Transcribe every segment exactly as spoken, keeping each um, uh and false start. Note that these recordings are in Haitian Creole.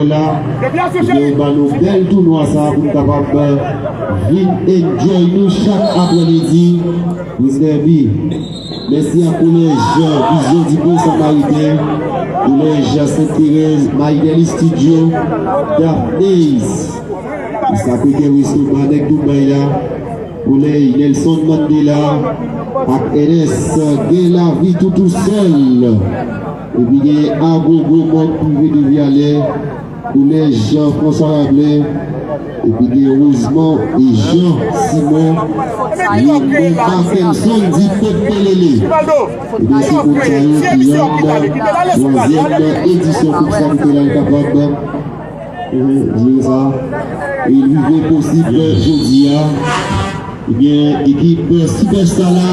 la, yo ba nou bèl tounwa sa pou n kapab vin enjoy nou chak aprèmidi. Prezidan Herby, mèsi a kolèj Vizyon Dipon Samariten, kolèj Sent Terèz, Maïdel Studio, Daphne's, Sacré Cœur Resto Bar, Nèg Dubai la, kolèj Nelson Mandela ak N S Gen Lavi Tou Tousèl. Epi gen Agogo Mòd Prive de Vyalè, kolèj François Rabelais, epi gen Rosemond e Jean Simon, Raymond Parkinson di Pèp Pelele. Ebyen, se moun sa yo ki rann twazyèm edisyon Koup Sanitè la kapab, eh, dire sa. E li rive posib jodi a. Ebyen, ekip Superstar la,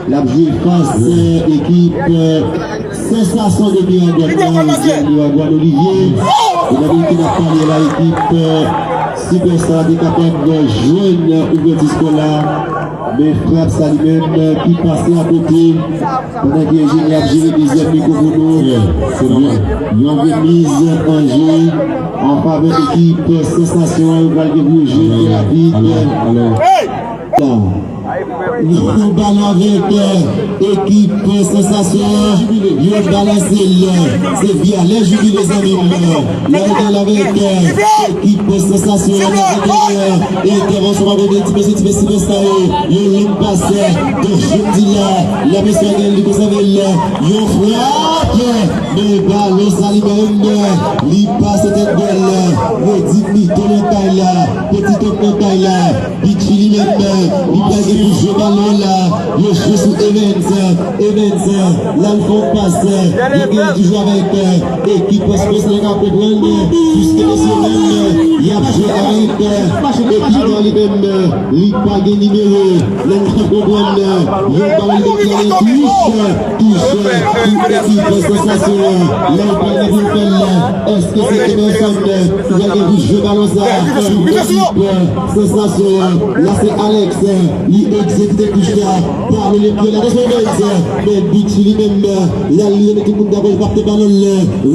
l ap jwe fas, eh, ekip, eh, Sansasyon de Miragwàn la, Miragwàn Olivier. E nan minit ke n ap pale la, ekip, eh, Superstar te kapab jwenn ouvèti skò la, men frap sa li menm, eh, ki pase akote. Pandan ke Eugénie ap jere dezyèm mikwo pou nou, yon, yon remiz an je an favè ekip Sansasyon an, yo pral gen pou yo jwe rapid. Yon balon avèk, eh, ekip Sansasyon an, yo balanse l. Se Vyalè Jubile, zanmi m. Lè yo gen l avèk, eh, ekip Sansasyon an nan entèryè. Entèvansyon pa vle di mesye, ti mesye sa yo. Yon long pas. Donk, jodi la, la mesye gen li konserve l. Yon frap. Men balon sa li menm, li pase tèt gòl. Yo di Mito nan kay la. Peti Tonp nan kay la. Pitchi li menm, li pral gen pou jwe balon la. Yo jwe sou Evens. Evens, l al fè yon pas. Li gen toujou avèk, eh, ekip Spurs la ka konprann. Piske mesye menm, y ap jwe avèk, eh, ekip la li menm, li pa gen nimewo. Lè n ka konprann, eh, yon balon li mete nan touch, touch, pou ekip Sansasyon. Lè l pral gen pou fè l, èske se Emerson, eh, ki pral gen pou jwe balon sa? Pou ekip Sansasyon, la se Alex, li egzekite touch la, pa menm pye la, attention Evens, men Pitchi li menm, la li renmen tout moun dakò, li frape balon l,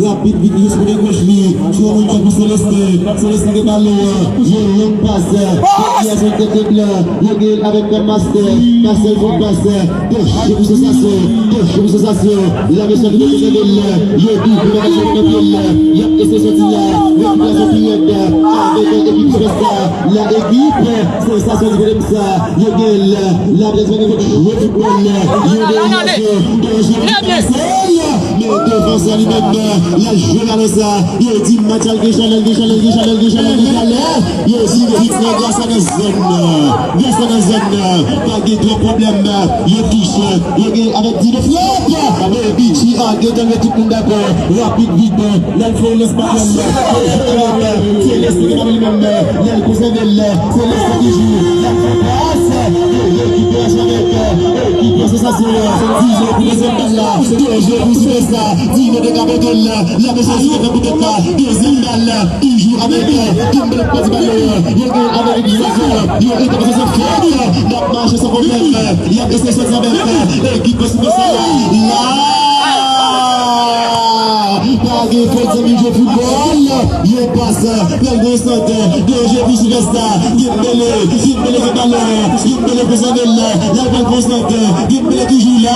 rapid, vit, jis pou men goch li, sou yon moun pou Celestin, Celestin gen balon an, yon long pas, Celestin tèt blan, yo gen avèk Master, Master fè yon pas, Dèche pou Sansasyon, dèche pou Sansasyon. La mesye li mete nan men l, yo di pou bagay nan pye l, y ap eseye soti la. Rekipirasyon pi rèd avèk ekip Superstar. La ekip Sansasyon di pwoblèm sa. Yo gen l, la près pa gen fòt jwe foutbòl. Yo gen l, dèche pou Sansasyon. Men defansè li menm, l al jwe balon sa. Yo di match al gen chalè, gen chalè, gen chalè, gen chalè, gen chalè. Yo di vit nan gras nan zòn nan. Gras nan zòn nan. Pa gen twòp pwoblèm. Yo touche. Yo gen avèk Dino frap. Epi G R gentan met tout moun dakò. Rapid vit. L al fè yon lans pa kòm. Se lans li menm. L al konserve l. Se lans li ki jwe. L al fè pas. Yo rekipere avèk ekip Sansasyon. Dino pou dezyèm bal la. Dino pou Superstar. Dino te ka pote l. L ap eseye fè pou tèt la. Dezyèm bal la. Toujou avèk, eh, Kimberly pèdi balon. Yo gen avèk egzakte. Yo gen egzakte fòt. N ap mache san pwoblèm. Y ap eseye sòti avèk, eh, ekip Sansasyon la. La. Pa gen fòt, zanmi, jwe foutbòl. Yo pas. Pral gen sant. Danje pou Sylvester. Kimberly. Kimberly gen balon. Kimberly konsantre l. L ap pran sant. Kimberly toujou la.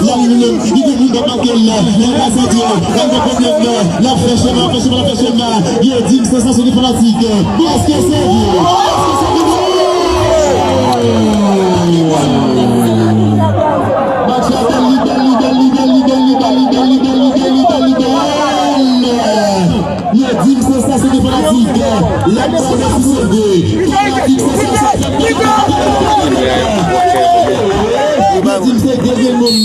La li menm. Li gen moun k ap make l. L ap pase. L ap pran pwoblèm. L ap fè chèmen, l ap fè chèmen, l ap fè chèmen. Yo di m Sansasyon gen fanatik. Èske se vre? Èske se vre? Match la bèl, li bèl, li bèl, li bèl. Yo di m Sansasyon gen fanatik. Lè m pale si se vre. Fanatik Sansasyon. Yo di m se dezyèm moun.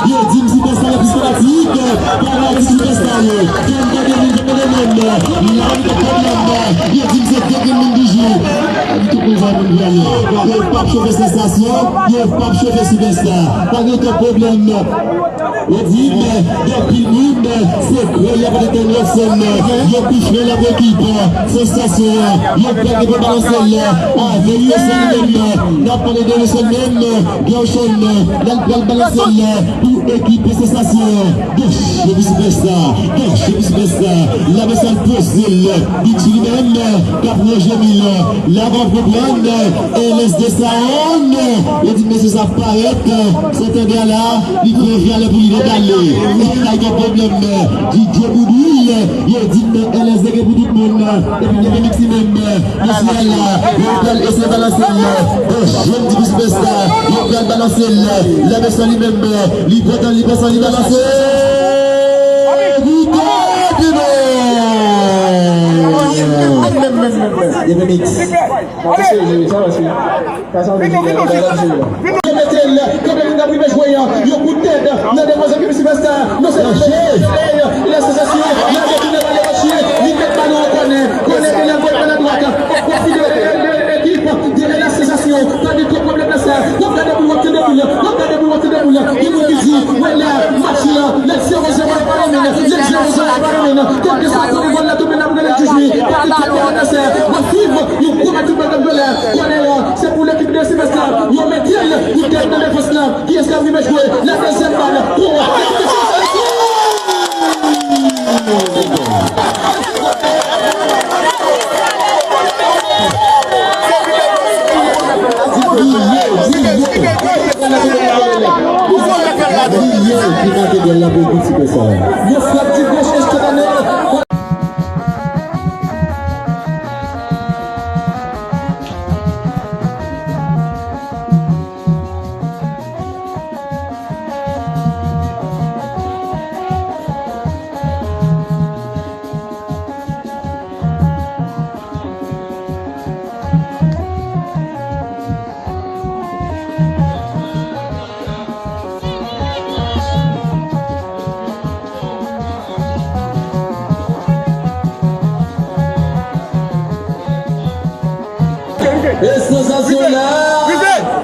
Yo di m Sylvester le plis fanatik. Fanatik Sylvester yo. Fè m tande moun, fè m tande moun. Yo di m se dezyèm moun toujou. Tout moun sa moun vini. Yo p ap chofe Sansasyon. Yo p ap chofe Sylvester. Pa gen twòp pwoblèm. Yo di m, gen anpil moun, se kwè y ap antre Nelson. Yo pi fre la pou ekip Sansasyon. Yo pèdi pou balon sèl. Avèk Nelson menm. N ap pale de Nelson menm. Gerson, l al pral balon sèl. Pou Ekip Sansasyon, Dèche pou Sipèsta, Dèche pou Sipèsta, la bèsèl poze l, Bichi li menm, k ap lonje men l, l ap antreprann, L S D Sound, yo di mesye sa parèt, se tande a la, li pran vyalè pou li retale, li pa gen pwoblèm, D J Boudouy, yo di men L S D gen pou tout moun, epi gen mix li menm, Mesye a la, yo pral eseye balanse l. Bon, jèn ti sipèsta, yo pral balanse l. Lè mesye li menm, li pran tan, li pran san, li balanse. Gouda Dino! Menm, menm, menm, menm. Gen mix. Attention, je vais savoir si. Yo mete l, yo mete l nan premye jwe an. Yo kout tèt nan defans ekip sipèsta. Non sèlman L S D Sound, L S D Sound, li met balon an kònè. Kònè ki leve nan dwat. Pwofite de ekip de L S D Sound. Pa gen twòp pwoblèm nan sa. W ap gade boul, w ap tande boul. W ap gade boul, w ap tande boul. Gen moun ki di, wè la, match la, nèg zewo zewo yo pa renmen. Nèg zewo zewo yo pa renmen. Kèlkeswa kote bòl la tonbe, n ap gade jij li. Pa gen twòp pwoblèm nan sa. W ap swiv yon gwo match foutbòl k ap jwe la. Kònè a, se pou lekip de sipèsta. Yo mete l pou tèt nan defans la. Kiyès k ap rive jwe la dezyèm bal? Pou Yon frap di goch Estobanel. E sansasyon la,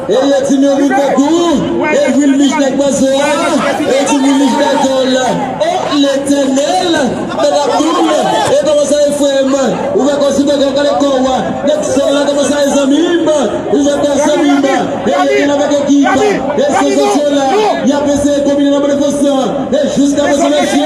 e yo di m yon moun tankou, e Wilmich nèg pwason an, e di Wilmich dakò la. O Letènèl, medam nou, e kòman sa ye frè m? Ou fè kòm si w te gen kale kò w, nèg sòl la kòman sa ye zanmi m? Ou fè kò zanmi m, e yo gen avèk ekip, e sansasyon la, y ap eseye konbine nan defans lan, e jiska prezan mesye.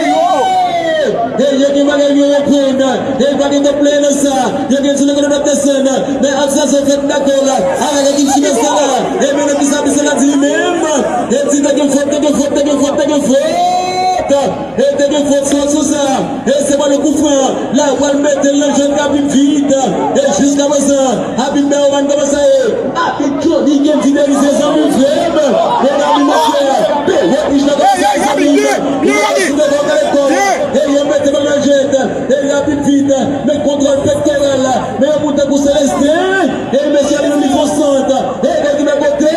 E yo gen bagay yo reponn. E pa gen tan plenyen nan sa. Yo gen sou lekonn ap desann. Men anti sa se fèt dakò la. Avèk ekip sipèsta la. E men nan ki sa misye la di li menm. E di te gen fòt, te gen fòt, te gen fòt, te gen fòt. E te gen fòt sou, sou sa. E se pa le kou fran. La, w al mete l nan jòn Abib vit. E jiska prezan, Abib Bèwoman kòman sa ye. Abib Johnny gen ti derize zanmi frè m. Medam li montre. Peye pich la kòman sa ye zanmi. Li al sou devant kale kò. E yo mete bal nan jèt. E rapid vit. Men kontwòl pektoral la. Men yon moun tankou Celestin. E mesye li menm li fon sant. E nèg li men kote.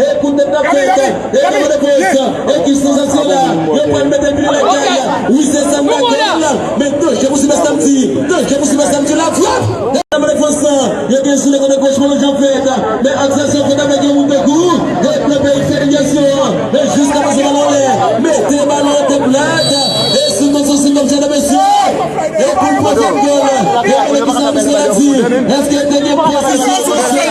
E kout tèt n ap fè. E nan defans. E ki sansasyon la. Yo pral mete l vini lakay. Wi, se sa m ka di la. Men danje pou Sipèsta m di. Danje pou Sipèsta m di la frap. E nan defans. Yo gen sou lekote goch, men jan fèt. Men aksesyon fèt avèk yon moun de kou. E nan peyi fèt yasyon. Men jiska prezan balon anlè. Mete balon an te plat. E sou konso si kòm jan de mesye. E pou l poze gòl. E pou l ki sa misye la di. Èske te gen pozisyon avanse?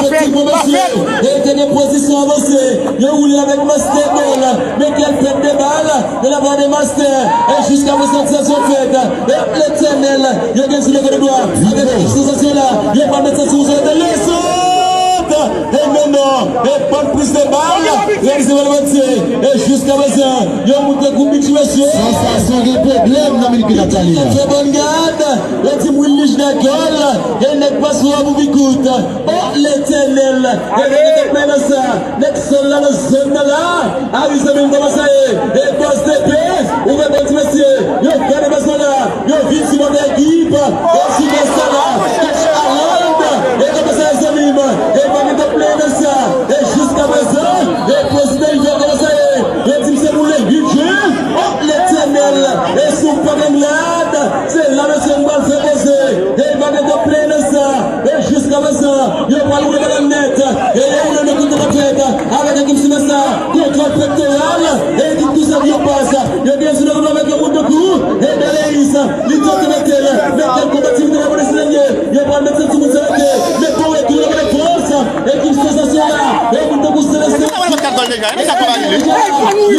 Efektivman, mesye. E te gen pozisyon avanse. Yo woule avèk Master Ball. Men kèl pèt de bal de la part de Master. E jiska prezan aksesyon fèt. E Letènèl. Yo gen sou lekote dwa. Avèk sansasyon la. Yo pa met sa sou zòn de lezòt. E men non. E bòn priz de bal. Reyalize pa Levanti. E jiska prezan. Yo montre kou Bichi mesye. Sansasyon gen pwoblèm nan minit ki n ap pale a. Fè bòn gad. Yo di m Willich nan gòl. E nèg pa sou a pou Bikout. O Letènèl. E nèg ki te plen nan sa. Nèg sòl la nan zòn nan la. Arize men kòman sa ye. E bòs de pe. Ouvè bòn ti mesye. Yo gade bòs la. Yo vin sipòte ekip. E sipèsta la. Coach Harold. E kòman sa ye zanmi m. E pa gen tan plen nan sa. E jiska prezan. E prezidan Ivan kòman sa ye. Yo di m se pou le uit jen. O Letènèl. E sou pa gen glad. Se la mesye m pral fè poze. E pa gen tan plen nan sa. E jiska prezan. Yo pral woule bal la nèt. E yo woule nan kout tèt ap fèt. Avèk ekip sipèsta. Kontwòl pektoral. E ekip tou sa ki yo pas. Yo gen sou le kontwòl avèk yon moun de kou. E Deleis. Li tante mete l. Men kèl konbativite la pou Deleis. Yo pral met sou moun selekte. Men pou retou la pou fòs. Ekip sansasyon la. E moun de kou Selestin. Li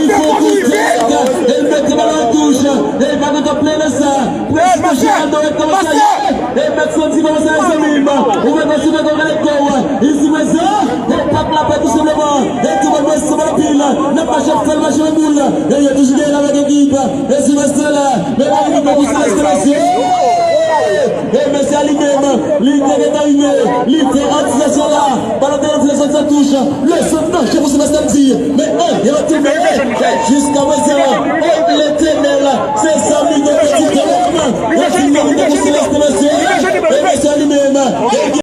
fè kout tèt, e l mete bal nan touch, e l pa gentan plen nan sa. Presitasyon Aldo ret kòmanse ale, e mèt Santi kòmanse ale zanmi m. Ou mèt Santi mèt kòmanse ale gòl, isi prezan, e pap lapè tou senpleman. E tou bòl mwen sanble anpil, n ap mache ap fè l mache nan boul, e yo toujou genyen avèk ekip. E Silvestre la, men pa li pou Silvestre mesye. E mesye a li menm, li te gentan rive, li fè antisipasyon la. Bal la te rantre sòti nan touch. Le sant nan je pou Silvestre di. Men anyen ap tounen. E jiska prezan,